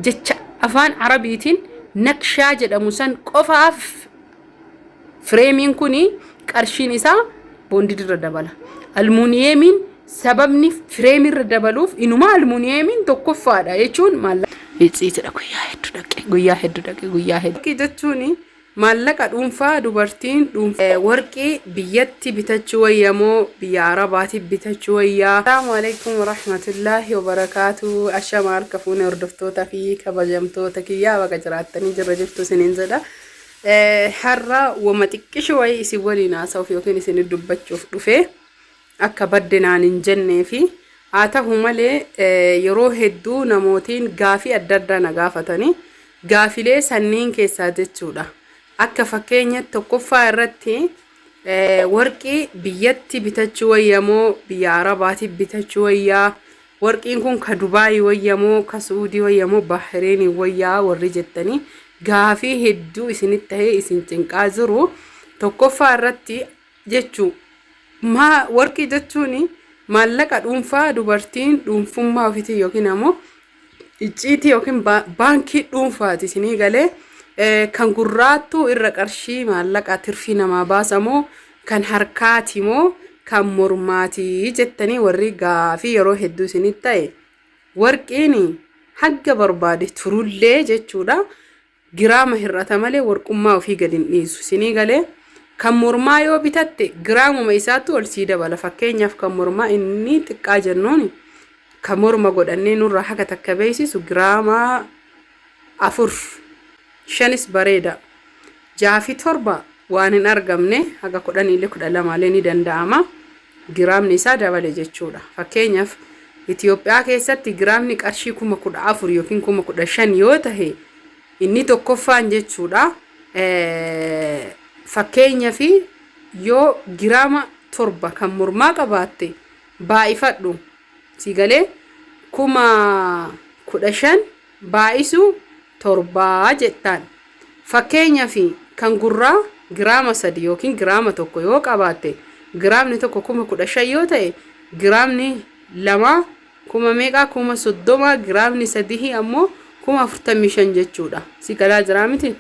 Jecha afaan Arabiitiin nakshaa jedhamu san qofaaf fireemiin kun qarshiin isaa boondidirra dabala. Almuuniyeemiin sababni fireemirra dabaluuf inuma almuuniyeemiin tokkoffaadha jechuun maallaqa. Icciitidha guyyaa hedduu dhaqe guyyaa hedduu dhaqe guyyaa hedduu. Jechuun maallaqa dhuunfaa dubartiin dhuunfaa. Warqii biyyatti bitachuu wayya moo biyya Arabaatti bitachuu wayyaa? Assalaamu alaikum warahmatullaahi wabarakaatu. Ashama harka fuune hordoftoota fi kabajamtoota kiyyaa baga jiraattanii jirra jirtu isiniin jedha. Har'a wama xiqqishu wayii isin waliin haasa'uuf yookiin isin dubbachuuf dhufe akka badde naan hin jennee fi haa ta'u malee yeroo hedduu namootiin gaafii adda addaa na gaafatanii gaafilee sanniin keessaa jechuudha. Akka fakkeenyatti tokkoffaa irratti warqii biyyatti bitachuu wayya moo biyya Arabaatti bitachuu wayyaa? Warqiin kun ka Dubaayii wayya moo ka Su'uudii wayya moo Baahireenii wayyaa warri jettanii gaafii hedduu isinitti tahee isin cinqaa jiru. Tokkoffaa irratti jechuu maa warqii jechuun maallaqa dhuunfaa dubartiin dhuunfummaa ofiitiin yookiin ammoo icciitii yookiin baankii dhuunfaati isinii galee kan gurraattuu irra qarshii maallaqa tirfii namaa baasamoo kan harkaati moo kan mormaati jettanii warri gaafii yeroo hedduu isinitti ta'e warqiin hagga barbaade turullee jechuudha. Giraama hir'ata malee warqummaa ofii gad hin dhiisu. Isinii galee kan mormaa yoo bitatte giraamuma isaattu ol sii dabala. Fakkeenyaaf kan mormaa inni xiqqaa jennuun kan morma godhannee nurraa haga takka beeksisu giraama 4 5s bareeda. 6 fi 7 waan hin argamne haga 10 illee 12 illee ni danda'ama. Giraamni isaa dabale jechuudha. Fakkeenyaaf Itoophiyaa keessatti giraamni qarshii 14,000 yookiin 15,000 yoo tahe inni tokkoffaan jechuudha. Fakkeenyaaf yoo giraama 7 kan mormaa qabaatte baay'ifadhu si galee 15,000 baay'isu 7 jettaan. Fakkeenyaaf kan gurraa giraama 3 yookiin giraama 1 yoo qabaatte giraamni tokko 15,000 yoo ta'e giraamni 2 kuma meeqaa 30,000 giraamni 3 ammoo 45,000 jechuudha. Si galaa jiraa miti?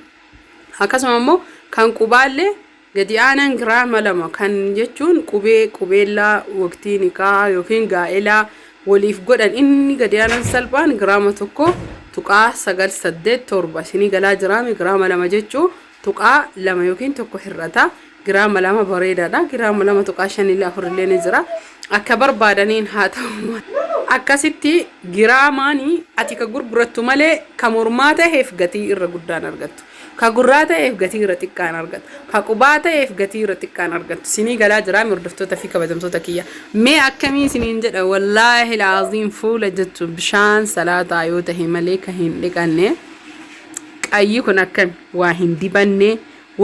Akkasuma ammoo kan qubaallee gadi aanaan giraama 2 kan jechuun qubee qubeellaa waqtii nikaa yookiin gaa'elaa waliif godhan inni gadi aanaan salphaan giraama 1.987 isinii galaa jiraami giraama 2 jechuu tuqaa 2 yookiin 1 hir'ata giraama 2 bareedaadha giraama 2.5 illee 4 illee ni jira akka barbaadaniin haa ta'u akkasitti giraamaanii ati ka gurgurattu malee ka mormaa taheef gatii irra guddaan argattu. Ka gurraa ta'eef gatii irra xiqqaan argatu. Ka qubaa ta'eef gatii irra xiqqaan argattu. Isinii galaa jiraami hordoftoota fi kabajamtoota kiyya. Mee akkamii isiniin jedha wallaahi laaziim fuula jechuun bishaan salaataa yoo tahe malee ka hin dhiqanne qayyi kun akkami waa hin dibanne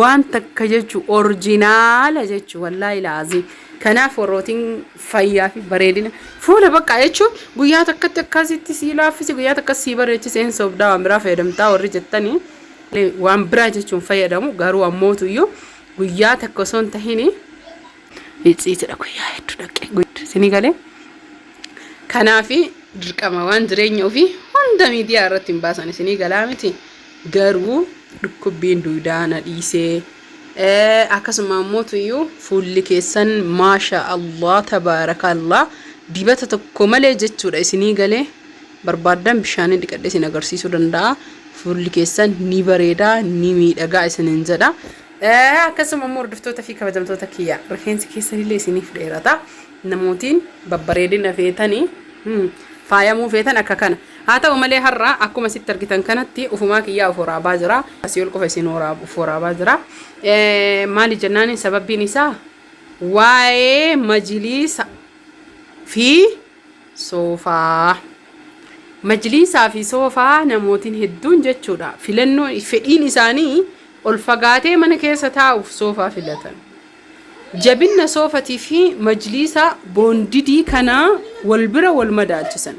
waan takka jechu orjinaala jechu wallaahi laaziim. Kanaaf warrootiin fayyaa fi bareedina fuula bakka jechuun guyyaa takkatti akkasitti sii laaffisi guyyaa takka sii bareechise hin sobdaa waan biraa fayyadamtaa warri jettanii waan biraa jechuun fayyadamu garuu ammootuyyuu guyyaa takka osoo hin tahini icciitidha guyyaa hedduu dhaqee isinii galee. Kanaafi dirqama waan jireenya ofii hunda miidiyaa irratti hin baasan isinii galaa miti garuu dhukkubbiin duudaa na dhiisee Akkasuma ammoo tuyyuu fuulli keessan maasha Allah tabaarakallah dibata tokko malee jechuudha isinii galee barbaaddan bishaaniin dhiqadhee isin agarsiisuu danda'a. Fuulli keessan ni bareeda ni miidhagaa isiniin jedha. Akkasuma immoo hordoftoota fi kabajamtoota kiyya rifeensi keessanillee isiniif dheerata. Namootiin babbareedina feetanii faayamuu feetan akka kana. Haa ta'u malee har'a akkuma sitti argitan kanatti ufumaa kiyyaa of waraabaa jira. Asii ol qofa isin of waraabaa jira. Maali jennaan sababbiin isaa waa'ee majiliisa fi soofaa. Majiliisaa fi soofaa namootiin hedduun jechuudha. Filannoo fedhiin isaanii ol fagaatee mana keessa taa'uuf soofaa filatan. Jabinna soofatii fi majliisa boondidii kanaa wal bira wal madaalchisan.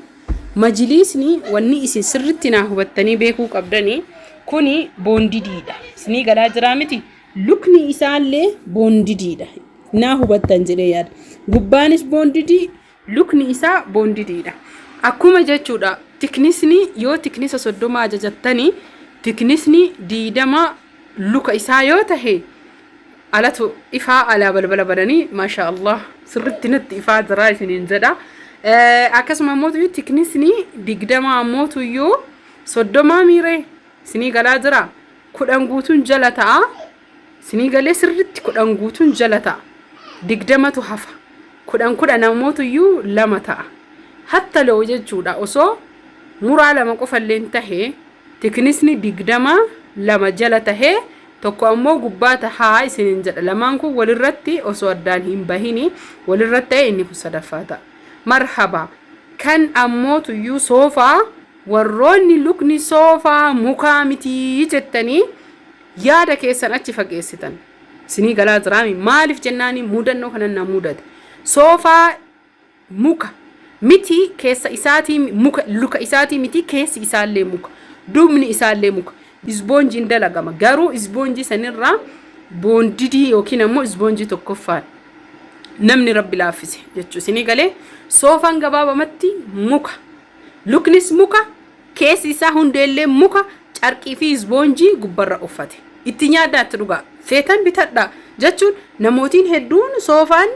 Majliisni wanni isin sirritti naa hubattanii beekuu qabdani kuni boondidiidha. Isinii galaa jiraa miti? Lukni isaallee boondidiidha. Naa hubattan jedhee yaada. Gubbaanis boondidii, lukni isaa boondidiidha. Akkuma jechuudha Tiknisni yoo tiknisa 30 ajajattanii tiknisni 20 luka isaa yoo tahe alatu ifaa alaa balbala bananii maashaa Allah sirritti natti ifaa jiraa isiniin jedha. Akkasuma immoo tiknisni 20 ammoo tuyyuu 30 miiree isinii galaa jira 10 guutuun jala ta'a. Isinii galee sirritti 10 guutuun jala ta'a. 20tu hafa. 10 10 ammootuyyuu 2 ta'a. Hatta loo jechuudha osoo muraa 2 qofalleen tahe tiknisni 20 2 jala tahee tokko ammoo gubbaa tahaa isiniin jedha. Lamaan kun walirratti osoo addaan hin bahini walirratti ta'e inni kun sadaffaa ta'a. Marhaba. Kan ammootuyyuu soofaa warroonni lukni soofaa mukaa mitii jettanii yaada keessan achi fageessitan. Isinii galaa jiraami maaliif jennaani mudannoo kanan na mudate. Soofaa muka miti keessa isaatii muka luka isaatii miti keessi isaallee muka dubni isaallee muka isboonjiin dalagama garuu isboonjii sanirraa boondidii yookiin ammoo isboonjii tokkoffaan namni rabbi laaffise jechuu isinii galee soofaan gabaabamatti muka luknis muka Keessi isaa hundeellee muka, carqii fi isboonjii gubbarra uffate. Itti nyaadhaa itti dhugaa. Feetan bitadhaa. Jechuun namootiin hedduun soofaan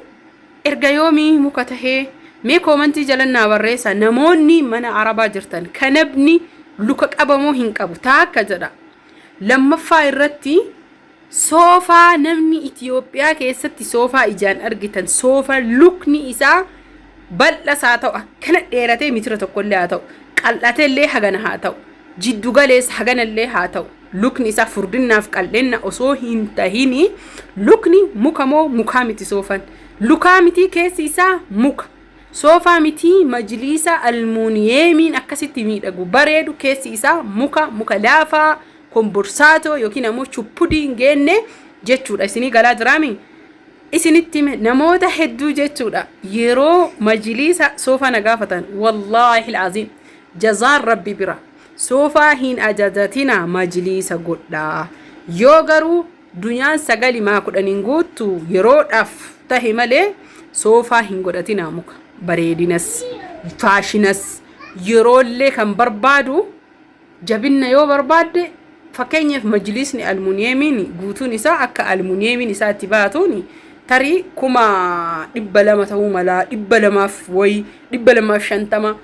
erga yoomii muka tahee mee koomantii jala naa barreessa namoonni mana arabaa jirtan kanabni luka qabamoo hin qabu taakka jedha. Lammaffaa irratti soofaa namni Itiyoophiyaa keessatti soofaa ijaan argitan soofaa lukni isaa bal'as haa ta'u akkana dheeratee mitira tokkollee haa ta'u qal'atellee hagana haa ta'u jiddu galeessa haganallee haa ta'u lukni isaa furdinnaaf qal'enna osoo hin tahini lukni muka moo mukaa miti soofan lukaa mitii keessi isaa muka soofaa mitii majliisa almuuniyeemiin akkasitti miidhagu bareedu keessi isaa muka muka laafaa komborsaatoo yookiin ammoo chuppudii hin geenne jechuudha. Isinii galaa jiraami? Isinitti hime namoota hedduu jechuudha. Yeroo majiliisa soofaa na gaafatan wallaahi al'aziim jazaan rabbi bira soofaa hin ajajatina majiliisa godhaa. Yoo garuu dunyaan sagali maa 10 hin guuttu yeroodhaaf tahe malee soofaa hin godhatinaa muka bareedinas faashinas yeroollee kan barbaadu Jabinna yoo barbaadde fakkeenyaaf majliisni almuniyeemiin guutuun isaa akka almuniyeemiin isaa itti baatuun tarii 200,000 ta'uu mala 200f wayi 250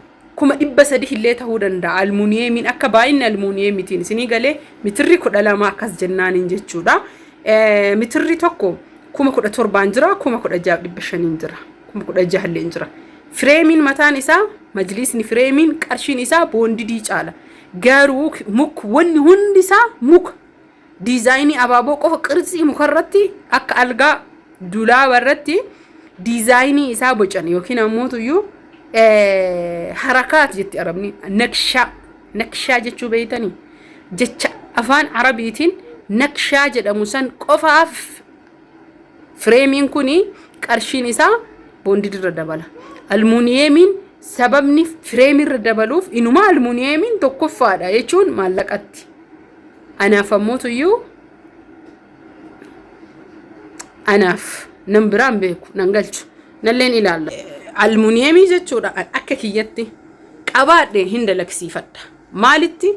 300,000 illee ta'uu danda'a almuniyeemiin akka baay'inni almuniyeemiitiin isinii galee mitirri 12 akkas jennaaniin jechuudha. Mitirri tokko 17,000 jira 16,500 jira. 16,000 illee jira. Fireemiin mataan isaa majliisni fireemiin qarshiin isaa boondidii caala. Garuu muk wanni hundi isaa muka. Diizaayinii abaaboo qofa qirtsii mukarratti akka algaa dulaaba irratti diizaayinii isaa bocan yookiin ammoo tuyyuu harakaat jetti arabni nakshaa nakshaa jechuu beeytanii jecha afaan arabiitiin nakshaa jedhamu san qofaaf Fireemiin kun qarshiin isaa boondidirra dabala. Almuuniyeemiin sababni fireemirra dabaluuf inuma almuuniyeemiin tokkoffaadha jechuun maallaqatti. Anaaf ammootuyyuu anaaf nan biraan beeku nan galchu nalleen ilaalla. Almuuniyeemii jechuudha akka kiyyatti qabaadhe hin dalagsiifadha. Maalitti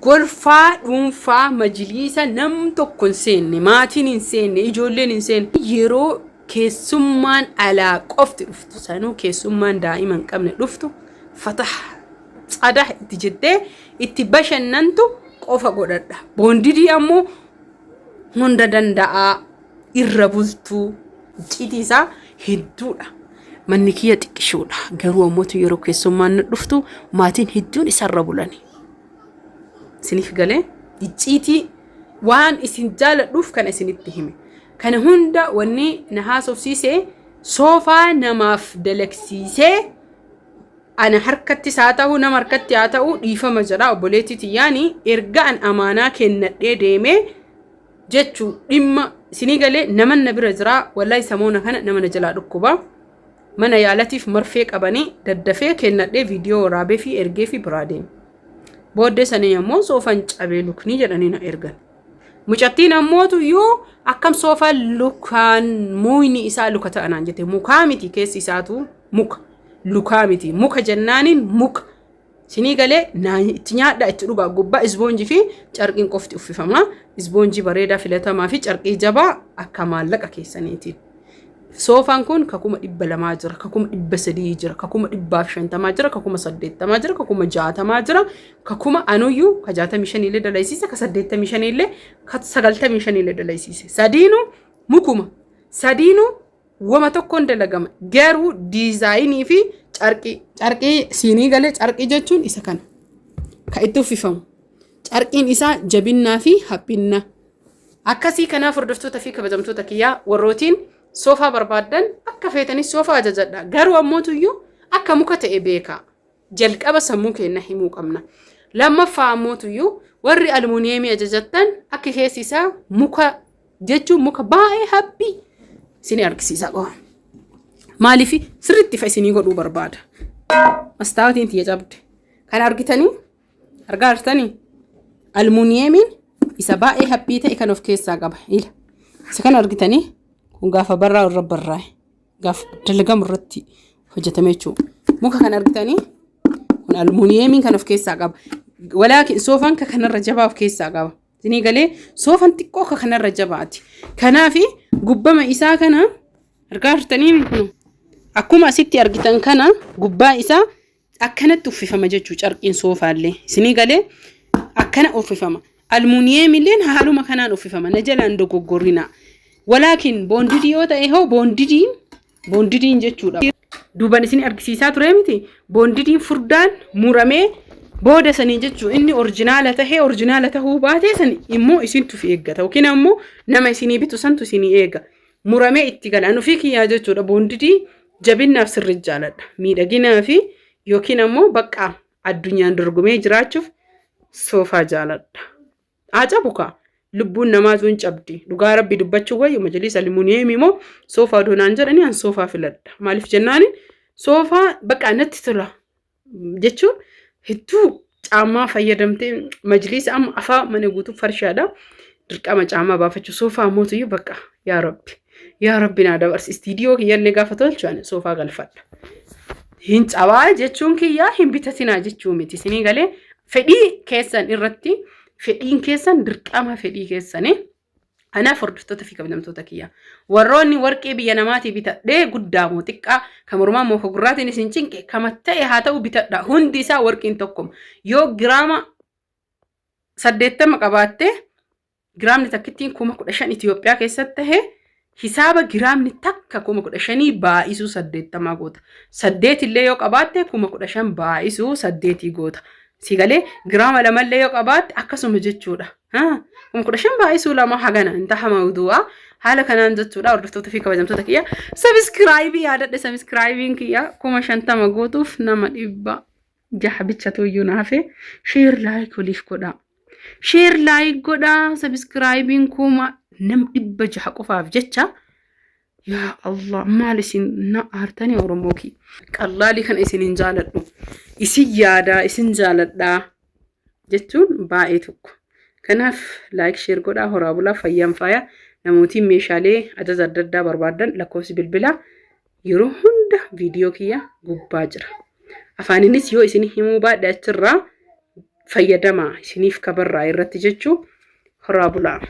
Golfaa dhuunfaa majiliisa nam tokko hin seenne, maatiin hin seenne, ijoolleen hin seenne. Yeroo keessummaan alaa qofti dhuftu, sanuu keessummaan daa'ima hin qabne dhuftu, fatah tsadah itti jettee itti bashannantu qofa godhadha. Boondidii ammoo hunda danda'aa irra bultuu icciitii isaa hedduudha. Manni kiyya xiqqishoodha. Garuu ammoo yeroo keessummaan nu dhuftu maatiin hedduun isarra bulani. Isiniif galee icciitii waan isin jaaladhuuf kana isinitti hime. Kana hunda wanni na haasofsiise soofaa namaaf dalagsiisee ana harkattis haa ta'u nama harkatti haa ta'u dhiifama jedha obboleettii tiyyaani erga an amaanaa kennadhee deemee jechu dhimma isinii galee naman na bira jiraa wallahi samoona kana nama na jalaa dhukkuba mana yaalatiif marfee qabanii daddafee kennadhee viidiyoo waraabee fi ergee fi biraa deeme. Booddee sanii ammoo soofan cabee luknii jedhanii na ergan. Mucattiin ammootu iyyuu akkam soofaan lukaan muuyni isaa luka ta'a naan jette mukaa miti keessi isaatu muka lukaa miti muka jennaaniin muka. Isinii galee naa itti nyaadhaa itti dhugaa gubbaa isboonjii fi carqiin qofti uffifama. Isboonjii bareedaa filatamaa fi carqii jabaa akka maallaqa keessaniitiin. Soofaan kun ka 200,000 jira, ka 300,000 jira, ka 150,000 jira, ka 80,000 jira, ka 60,000 jira, ka kuma anuyyuu ka 65 illee dalaysiise, ka 85 illee, ka 95 illee dalaysiise. Sadiinuu mukuma, sadiinuu wama tokkoon dalagama. Garuu diizaayinii fi carqii. Carqii siinii galee carqii jechuun isa kana. Ka itti uffifamu. Carqiin isaa jabinnaa fi haphinna. Akkasii kanaaf hordoftoota fi kabajamtoota kiyyaa warrootiin soofaa barbaaddan akka feetanis soofaa ajajadha. Garuu ammootuyyuu akka muka ta'e beekaa. Jalqaba sammuu keenya himuu qabna. Lammaffaa ammootuyyuu warri almuuniyeemii ajajattan akki keessi isaa muka jechuun muka baay'ee haphii isinii argisiisa qofa. Maaliif sirriitti ifa isinii godhuu barbaada. Mastaawatiin tiyya cabde. Kana argitanii? Argaa jirtanii? Almuuniyeemiin isa baay'ee haphii ta'e kan of keessaa qaba. Ila. Isa kana argitanii? Kun gaafa barraa irra barraa'e. Gaafa dalagamu irratti hojjetame jechuudha. Muka kana argitanii? Kun almuuniyeemiin kan of keessaa qaba. Walaakin soofaan ka kanarra jabaa of keessaa qaba. Isinii galee soofaan xiqqoo ka kanarra jabaati. Kanaafi gubbama isaa kana argaa jirtanii kun akkuma asitti argitan kana gubbaa isaa akkanatti uffifama jechuu carqiin soofaallee isinii galee akkana uffifama. Almuuniyeemilleen haaluma kanaan uffifama na jalaan dogoggorrinaa. Walaakin boondidii yoo ta'e hoo boondidiin boondidiin jechuudha. Duuban isin argisiisaa ture miti boondidiin furdaan muramee booda sanii jechuu inni orjinaala tahee orjinaala tahuu baatee sani immoo isintu fi eeggata yookiin ammoo nama isinii bitu santu isinii eega. Muramee itti gala. An ofii kiyyaa jechuudha boondidii jabinnaaf sirri jaaladha. Miidhaginaa fi yookiin ammoo bakka addunyaan dorgomee jiraachuuf soofaa jaaladha. Haa cabu kaa. Lubbuun namaatu hin cabdi. Dhugaa rabbi dubbachuu wayyu majaliisa almuuniyeemii moo soofaa odoo naan jedhanii an soofaa filadha. Maaliif jennaani soofaa bakka natti tola jechuun hedduu caammaa fayyadamtee majliisa amma afaa mana guutuu farshaadha. Dirqama caammaa baafachuu soofaa ammootuyyuu bakka yaa rabbi yaa rabbi naa dabarsi istiidiyoo kiyyallee gaafa tolchu ani soofaa galfadha. Hin cabaa jechuun kiyyaa hin bitatinaa jechuu miti isinii galee fedhii keessan irratti fedhiin keessan dirqama fedhii keessanii. Kanaaf hordoftoota fi kabajamtoota kiyya. Warroonni warqee biyya namaatii bitadhee guddaa moo xiqqaa kan mormaa moo kan gurraatiin isin cinqe kama ta'e haa ta'u bitadha. Hundi isaa warqiin tokkoma. Yoo giraama 80 qabaatte giraamni takkittiin 15,000 Itoophiyaa keessatti tahe hisaaba giraamni takka 15,000 baay'isuu 80 goota. Saddeet illee yoo qabaatte 15,000 baay'isuu saddeetii goota. Si galee giraama lamallee yoo qabaatte akkasuma jechuudha. 15,000 baay'isuu lama hagana hin taha mawdu'a. Haala kanaan jechuudha hordoftoota fi kabajamtoota kiyya. Sabiskiraayibii yaadadhe sabiskiraayibiin kiyya 50,000 guutuuf nama 600 bichatu iyyuu naafe sheer laayik waliif godhaa. Sheer laayik godhaa sabiskiraayibiin kuma nam 600 qofaaf jecha yaa Allah maal isin na aartanii Oromoo kiyya. Qallaalii kana isin hin jaaladhu. Isin yaadaa isin jaaladhaa jechuun baay'ee tokko. Kanaaf laayik sheer godhaa horaa bulaa fayyaan faaya namootiin meeshaalee ajaja adda addaa barbaadan lakkoofsi bilbilaa yeroo hunda viidiyoo kiyya gubbaa jira. Afaaninis yoo isin himuu baadhe achirraa fayyadamaa isiniif kabarraa irratti jechuu horaa bulaa.